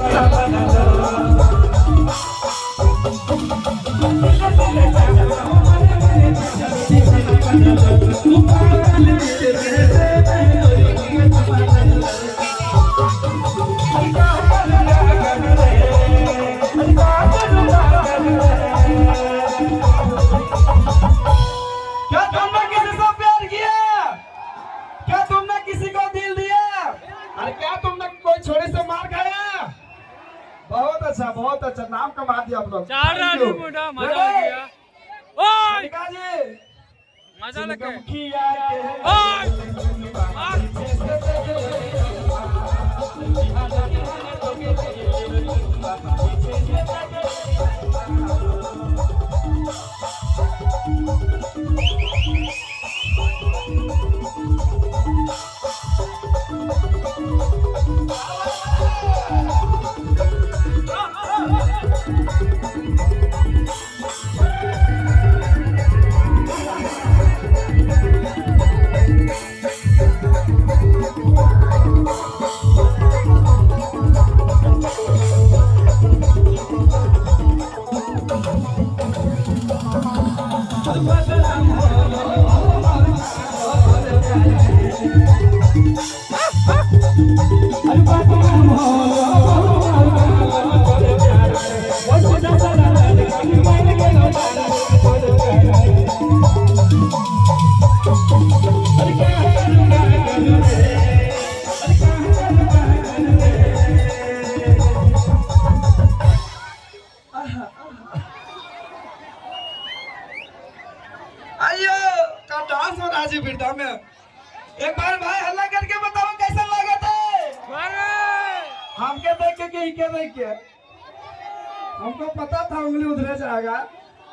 क्या तुमने किसी से प्यार किया? क्या तुमने किसी को दिल दिया? अरे क्या तुमने कोई छोरी से मार खाया? बहुत अच्छा, बहुत अच्छा, नाम कमा दिया आप लोग। चार Thank रानी you. मुंडा मजा आ Ready? गया। ओए सनिका जी, मजा लगे। मुखिया के ओए मार। आइयो का डांस हो रहा है बिरधा में। एक बार भाई हल्ला करके बताओ कैसा लगा था? अरे हमके देख के कि इनके देख के? हमको पता था उंगली उधरे जाएगा,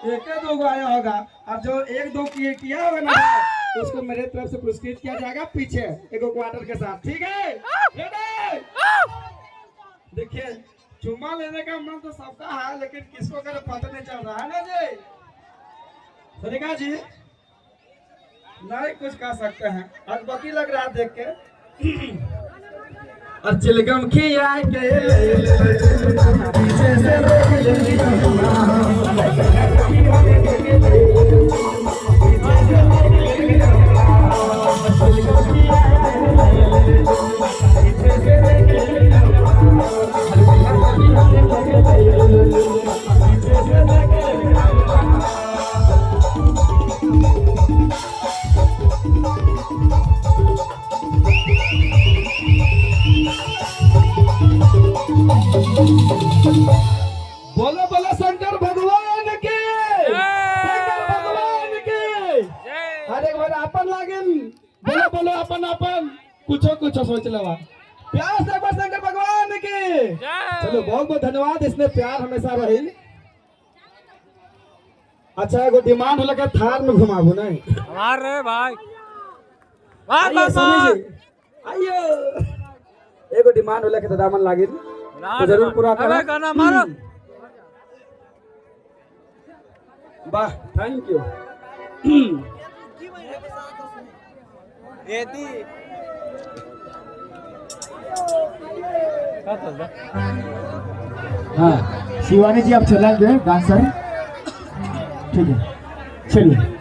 एक दो गो आया होगा। अब जो एक दो किए किया होगा ना भाई, उसको मेरे तरफ से पुरस्कृत किया जाएगा पीछे एक क्वार्टर के साथ, ठीक है? रेडी? देखिए चुम्मा लेने का मन तो सबका है, लेकिन किसको करे पता नहीं चल रहा है ना जी। सरिका जी नहीं कुछ कह सकते हैं, आज बाकी लग रहा है देख के। और चिलगम खिया के पीछे से देख बोलो बोलो शंकर भगवान के, शंकर भगवान के। जय। अरे एक बार अपन लागिन, बोलो बोलो अपन अपन कुछो कुछो सोच लवा प्यार से एक बार शंकर भगवान के। जय। चलो बहुत बहुत धन्यवाद, इसने प्यार हमेशा रही। अच्छा एगो डिमांड होला के थार में घुमाबू नहीं। मार रे भाई, मार आइए मार स्वामी मार। जी, आइए। एगो डिमांड होला के तो दामन लागिन तो जरूर पूरा अबे करो। गाना मारो। वाह, thank you. क्या चलता? हाँ शिवानी जी आप चलाएंगे डांसर, ठीक है? चलिए।